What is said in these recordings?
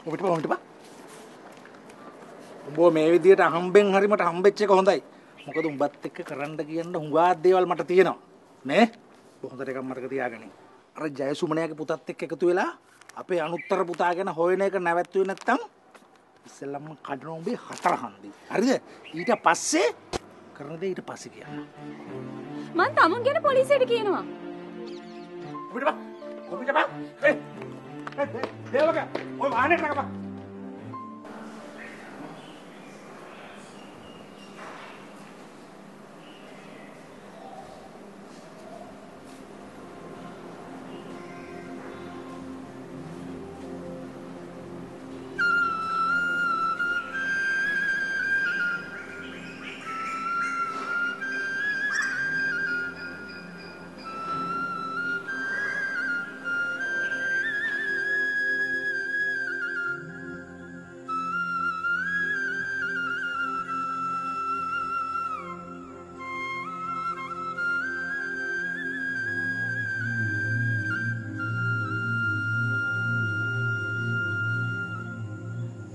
ඔබට බා ඔබට බා. උඹ මේ විදියට අහම්බෙන් හරි මට හම්බෙච්ච එක හොඳයි. මොකද උඹත් එක්ක කරන්න කියන්න හුඟා දේවල් මට තියෙනවා. නේ? හොඳට එකක් මතක තියාගනින්. අර ජයසුමනයාගේ පුතත් එක්ක එකතු වෙලා අපේ අනුත්තර පුතා ගැන හොයන එක නැවැත්තුවේ නැත්තම් ඉස්සෙල්ලම කඩන උඹේ හතර හන්දි. හරිද? ඊට පස්සේ කරන දේ ඊට පස්සේ කියන්න. මං තමුන් ගැන පොලිසියට කියනවා. ඔබට බා. ඔබට බා. ඒ දේවක ඔය වාහනේට නගපන්.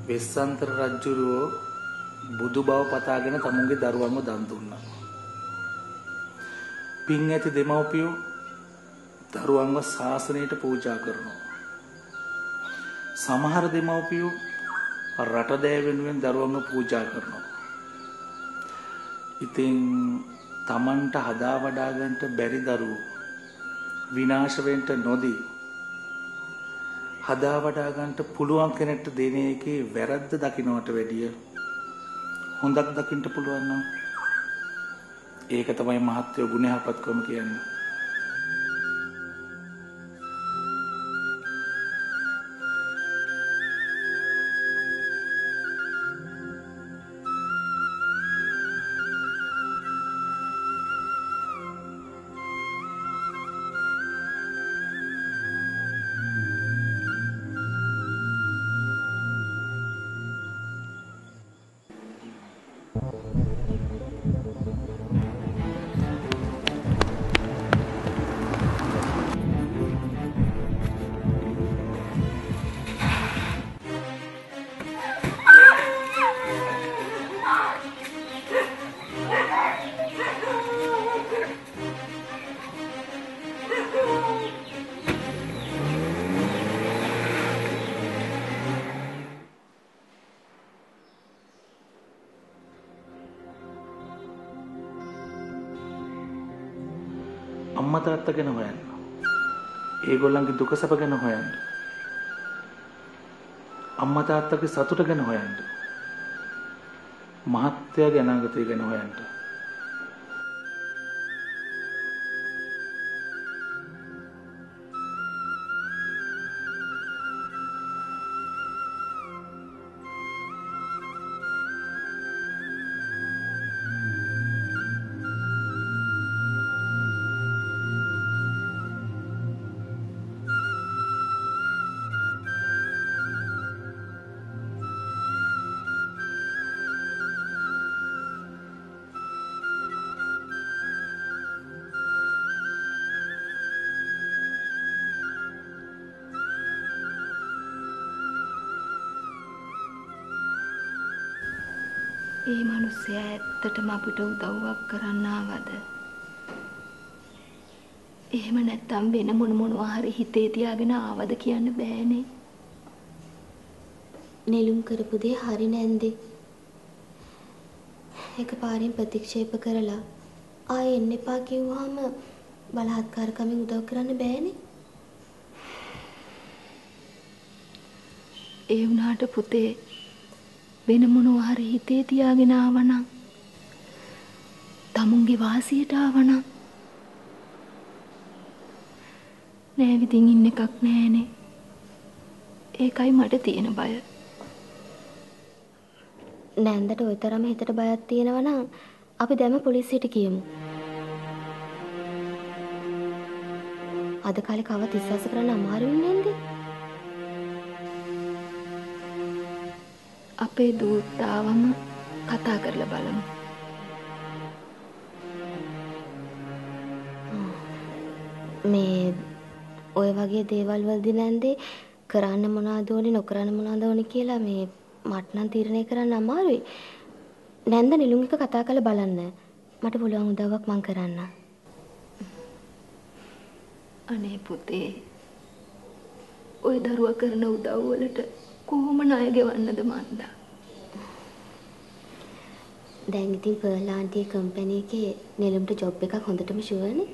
වෙස්සන්තර රජුරෝ බුදු බව පතාගෙන තමුන්ගේ දරුවන්ව දන් දුන්නා. පින් ඇති දෙමව්පියෝ දරුවන්ව ශාසනයට පූජා කරනවා. සමහර දෙමව්පියෝ රට දෑ වෙනුවෙන් දරුවන්ව පූජා කරනවා. ඉතින් තමන්ට හදා වඩා ගන්නට බැරි දරුවෝ විනාශ වෙන්න නොදී හදා වඩා ගන්නට පුළුවන් කෙනෙක්ට දෙන එකේ වැරද්ද දකින්නට වැඩිය හොඳක් දකින්න පුළුවන් නම් ඒක තමයි මහත්ය ගුණයහපත්කම කියන්නේ. අම්මා තාත්තා ගැන හොයන්න. ඒගොල්ලන්ගේ දුක සැප ගැන හොයන්න. අම්මා තාත්තගේ සතුට ගැන හොයන්න. මහත්යාගේ අනාගතය ගැන හොයන්න. ඒ මිනිස්සයා ඇත්තටම අපිට උදව්වක් කරන්න ආවද? එහෙම නැත්තම් වෙන මොන මොනවා හරි හිතේ තියාගෙන ආවද කියන්න බෑනේ. නෙළුම් කරපු දේ හරි නැන්දේ. එකපාරින් ප්‍රතික්ෂේප කරලා ආයෙ එන්න එපා කිව්වහම බලහත්කාරකමින් උදව් කරන්න බෑනේ. ඒ වුණාට පුතේ වෙන මොනවා හරි හිතේ තියාගෙන ආවනම් තමුන්ගේ වාසියට ආවනම් නෑ විදින් ඉන්න එකක් නෑනේ. ඒකයි මට තියෙන බය. නැන්දට ඔය තරම හිතට බයක් තියෙනවා නම් අපි දැන්ම පොලිසියට කියමු. අද කාලේ කවත් විශ්වාස කරන්න අමාරුයි නේද? අපේ දූත් ආවම කතා කරලා බලමු. මේ ඔය වගේ දේවල් වලදී නැන්දේ කරන්න මොනවද ඕනේ නොකරන්න මොනවද ඕනේ කියලා මේ මට නම් තීරණය කරන්න අමාරුයි. නැන්ද නෙළුම් එක කතා කරලා බලන්න. මට පුළුවන් උදව්වක් මං කරන්න. අනේ පුතේ, ඔය දරුවා කරන උදව් වලට කොහොම ණය ගෙවන්නද මන්දා? දැන් ඉතින් පර්ල් ආන්ටි කම්පැනි එකේ නෙළුම්ට ජොබ් එකක් හොඳටම ෂුවර්නේ.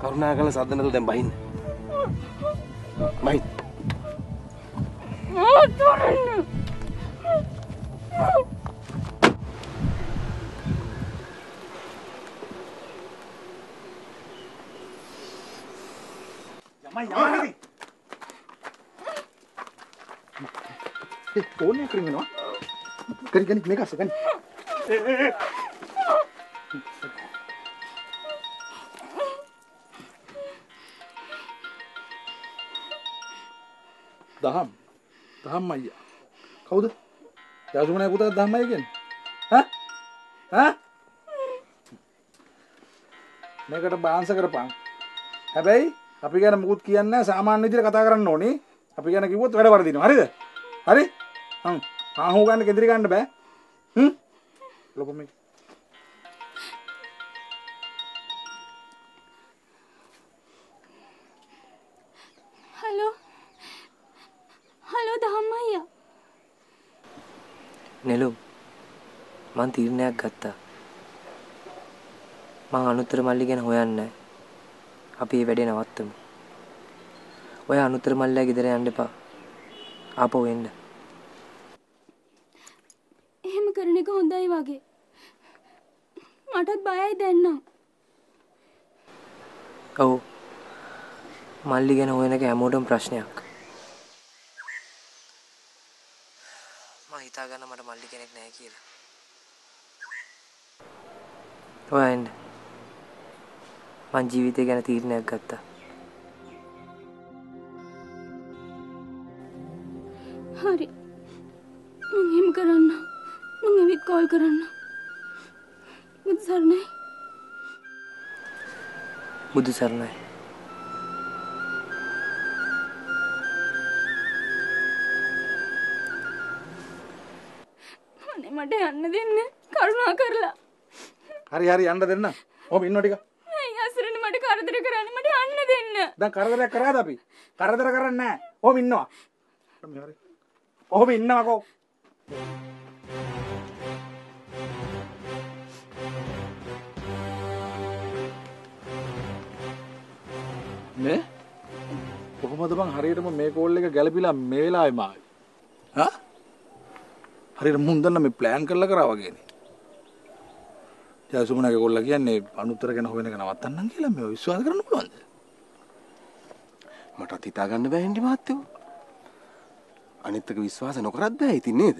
කරුණාකරලා සද්ද නැතුව දැන් බහින්න. බහින්න. යමයි යමයි. ඒ ෆෝන් එක රින්ගනවා. ගනි ගනි මේක අස්ස ගනි. ඒ ඒ දහම් දහම් අයියා කවුද? ජයසුමනගේ පුතා දහම් අයියා කියන්නේ? ඈ ඈ මේකට බාංශ කරපන්. හැබැයි අපි ගැන මුකුත් කියන්නේ නැහැ, සාමාන්‍ය විදිහට කතා කරන්න ඕනේ. අපි ගැන කිව්වොත් වැඩ වරදිනවා. හරිද? හරි? හ්ම්. ආහු ගන්න කෙඳිරි ගන්න බෑ. හ්ම්. ලොකු මේ හලෝ හලෝ දහම් අයියා. නෙළුම්, මං තීරණයක් ගත්තා. මං අනුත්තර මල්ලි ගැන හොයන්නේ නැහැ. අපි මේ වැඩේ නවත්තමු. ඔයා අනුත්තර මල්ලිලා ගෙදර යන්න එපා. ආපහු එන්න. එහෙම කරන එක හොඳයි වගේ. මටත් බයයි දැන් නම්. ඔව්. මල්ලි ගැන හොයන එක හැමෝටම ප්‍රශ්නයක්. මං හිතා ගන්න මට මල්ලි කෙනෙක් නැහැ කියලා. ඔයා එන්න. මං ජීවිතය ගැන තීරණයක් ගත්තා. හරි. මං එහෙම කරන්න. මං ඇවිත් කෝල් කරන්න. බුදු සරණයි. බුදු සරණයි. අනේ මට යන්න දෙන්න කරුණා කරලා. හරි හරි යන්න දෙන්න. ඔහොම ඉන්නවා ටික. ඇයි අසරණ මට කරදර කරන්නේ? මට යන්න දෙන්න. දැන් කරදරයක් කරාද අපි? කරදර කරන්නේ නැහැ. ඔහොම ඉන්නවා. හරි. ඔහොම ඉන්නවකෝ. මේ කොහොමද බං හරියටම මේ කෝල් එක ගැලපිලා මේ වෙලාවෙම ආවේ? හා? හරියට මුන් දන්න මේ ප්ලෑන් කරලා කරා වගේනේ. ජයසුමනගේ කොල්ලා කියන්නේ අනුත්තර ගැන හොයන එක නවත්තන්නම් කියලා. මේව විශ්වාස කරන්න පුළුවන්ද? මටත් හිතා ගන්න බෑ හෙන්ඩි මහත්තයෝ. අනිත් එක විශ්වාස නොකරත් බෑ ඉතින් නේද?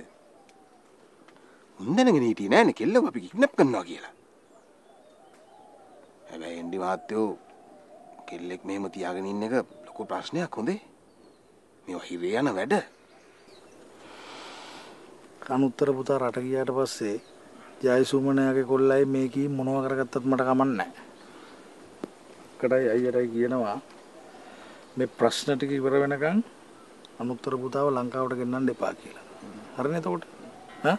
උන් දැනගෙන හිටියේ නෑනේ කෙල්ලව අපි කිඩ්නැප් කරනවා කියලා. හැබැයි හෙන්ඩි මහත්තයෝ කෙල්ලෙක් මෙහෙම තියාගෙන ඉන්න එක ලොකු ප්‍රශ්නයක් හොඳේ. මේවා හිරේ යන වැඩ. අනුත්තර පුතා රට ගියාට පස්සේ ජයසුමනයාගේ කොල්ලයි මේකී මොනවා කරගත්තත් මට කමක් නැහැ. අක්කටයි අයියටයි කියනවා මේ ප්‍රශ්න ටික ඉවර වෙනකන් අනුත්තර පුතාව ලංකාවට ගෙන්නන්න එපා කියලා. හරිනේ එතකොට? ඈ?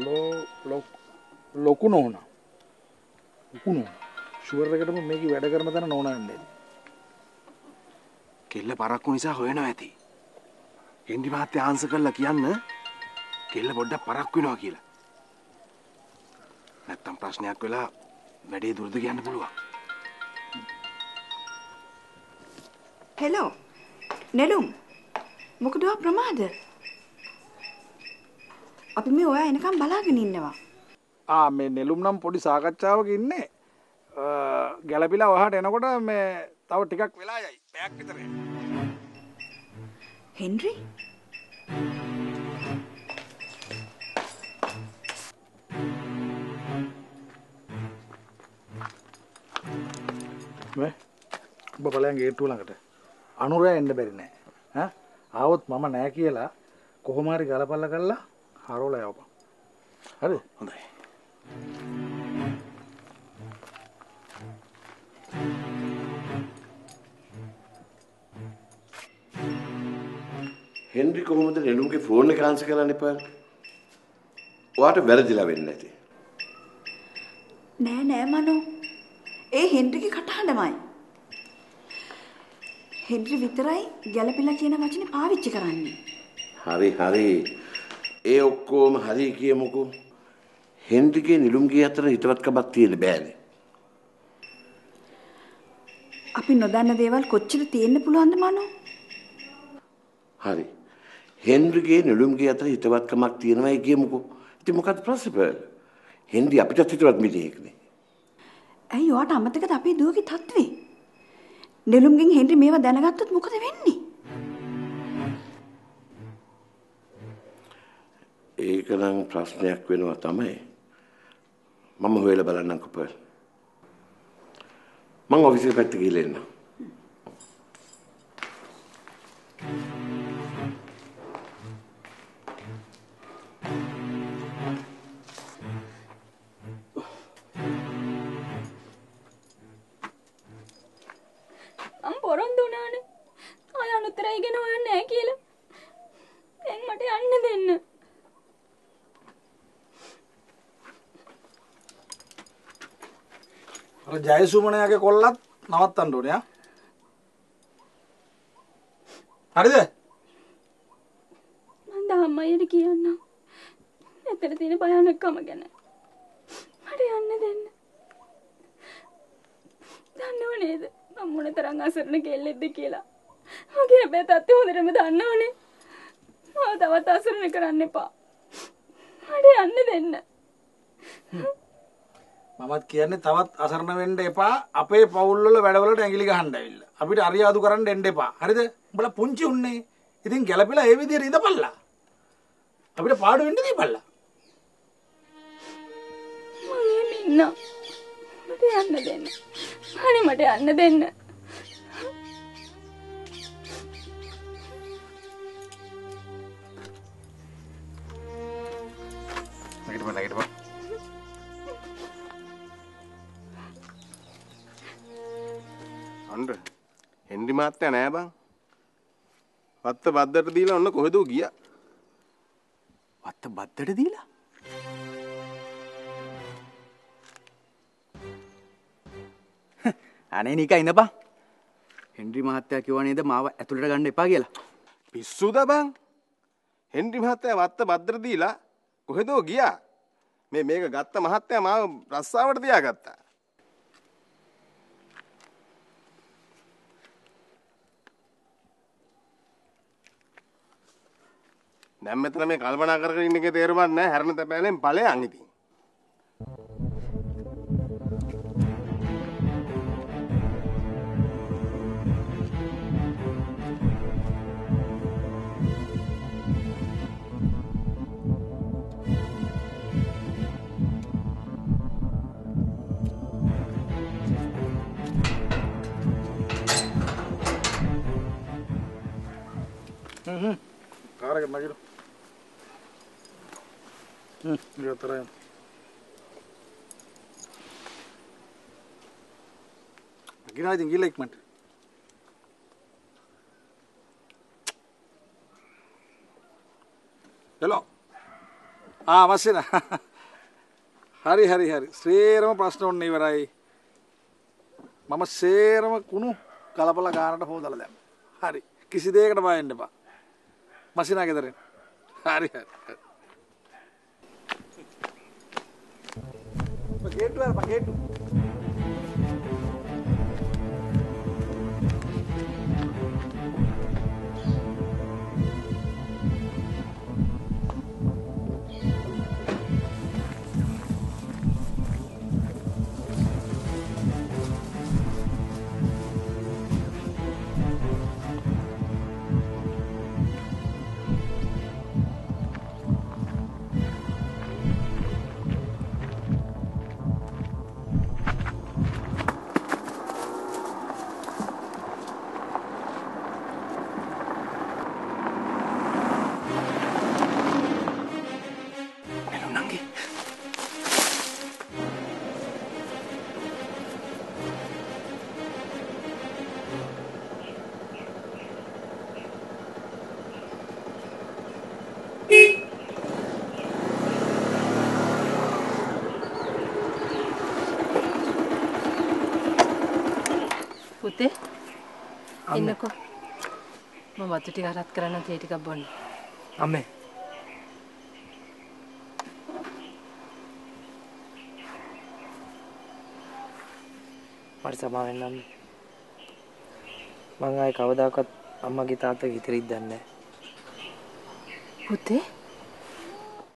ලෝ ලොකු නෝනා. ලොකු නෝනා. ෂුවර් එකටම මේකී වැඩ කරන තැන නෝනා වෙන්නේ. කෙල්ල පරක්කු නිසා හොයනවා ඇති. හෙන්ඩි මහත්තයා ආන්සර් කරලා කියන්න කෙල්ල පොඩ්ඩක් පරක්කු වෙනවා කියලා. නැත්තම් ප්‍රශ්නයක් වෙලා වැඩේ දුරද කියන්න පුළුවන්. හෙලෝ නෙළුම්, මොකද ඔයා ප්‍රමාද? අපි මේ ඔයා එනකම් බලාගෙන ඉන්නවා. ආ මේ නෙළුම් නම් පොඩි සාකච්ඡාවක ඉන්නේ. ගැලපිලා ඔයාට එනකොට මේ තව ටිකක් වෙලා යයි. පැයක් විතර යයි. හෙන්රි? මේ ඔබ බලයන් ගේට්ටුව ළඟට. අනුරයා එන්න බැරි නෑ. ඈ ආවොත් මම නෑ කියලා කොහොම හරි ගලපල්ලා කරලා හරවලා යවපන්. හරිද? හොඳයි. හෙන්රි කොහොමද නෙළුම්ගේ ෆෝන් එක ආන්සර් කරන්න එපා? ඔයාට වැරදිලා වෙන්නේ නැති. නෑ නෑ මනෝ. ඒ හෙන්රිගේ කටහඬමයි. හෙන්රි විතරයි ගැළපිලා කියන වචනේ පාවිච්චි කරන්නේ. හරි හරි. ඒ ඔක්කොම හරි කියමුකෝ. හෙන්රිගේ නිලුම්ගේ අතර හිතවත්කමක් තියෙන්න බෑනේ. අපි නොදන්න දේවල් කොච්චර තියෙන්න පුළුවන්ද මනෝ? හරි. හෙන්රිගේ නිලුම්ගේ අතර හිතවත්කමක් තියෙනවයි කියමුකෝ. ඉතින් මොකද්ද ප්‍රශ්නේ පෙර්? හෙන්රි අපිටත් හිතවත් මිනිහෙක්නේ. ඇයි ඔයාට අමතකද අපේ දුවගේ තත්ත්වේ? නෙළුම්ගෙන් හෙන්රි මේවා දැනගත්තොත් මොකද වෙන්නේ? ඒක නම් ප්‍රශ්නයක් වෙනවා තමයි. මම හොයලා බලන්නම්කෝ පෙර්. මං ඔෆිස් එක පැත්තට ගිහලා එන්නම්. මං පොරොන්දු වුණානේ. ආය අනුතරයි ගැන හොයන්නේ නැහැ කියලා. දැන් මට යන්න දෙන්න. අර ජයසුමනයාගේ කොල්ලත් නවත්තන්න ඕනේ ආ. හරිද? මං දහම්මයියට කියන්නම්. එතන තියෙන භයානකම ගැන. මට යන්න දෙන්න. දන්නව නේද? මං මොන තරම් අසරණ කෙල්ලෙක්ද කියලා. මගේ හැබැයි තත්ත්වය හොඳටම දන්නවනේ. මාව තවත් අසරණ කරන්න එපා. මට යන්න දෙන්න. මමත් කියන්නේ තවත් අසරණ වෙන්න එපා. අපේ පවුල් වල වැඩවලට ඇඟිලි ගහන්න ඇවිල්ලා. අපිට අරියාදු කරන්න එන්න එපා. හරිද? උඹලා පුංචි උන්නේ. ඉතින් ගැළපිලා ඒ විදියට ඉඳපල්ලා. අපිට පාඩු වෙන්න දීපල්ලා. මං එහෙම ඉන්නම්. මට යන්න දෙන්න. අනේ මට යන්න දෙන්න. නැගිටපන් නැගිටපන්. අnder හෙන්රි මහත්තයා නෑ බං. වත්ත බද්දට දීලා ඔන්න කොහෙදෝ ගියා. වත්ත බද්දට දීලා? අනේ නිකන් ඉඳපන්. හෙන්රි මහත්තයා කිව්වා නේද මාව ඇතුළට ගන්න එපා කියලා. පිස්සුද බං? හෙන්රි මහත්තයා වත්ත බද්දට දීලා කොහෙදෝ ගියා. මේ මේක ගත්ත මහත්තයා මාව රස්සාවට තියාගත්තා. දැන් මෙතන මේ කල්පනා කර කර ඉන්න එකේ තේරුමක් නැහැ. හැරෙන තැපෑලෙන් ඵලයන් ඉතින්. කාර් එක නගින්න. ඉවතරයි. නගිනවා ඉතින් ගිහලා ඉක්මනට. හෙලෝ. ආ වසින. හරි හරි හරි. සේරම ප්‍රශ්න ඔන්න ඉවරයි. මම සේරම කුණු කලපලා ගානට හොදලා දැම්මා. හරි. කිසි දෙයකට බය වෙන්න එපා. මසිනා ගෙදරින්. හරි හරි. ගේට්ටු අරපන් ගේට්ටු. පුතේ එන්නකෝ. මම වතු ටික රත් කරන්න තේ ටිකක් බොන්න. අම්මේ මට සමා වෙන්න අම්මේ. මං ආයේ කවදාකවත් අම්මගේ තාත්තගේ හිත රිද්දන්නේ නැහැ. පුතේ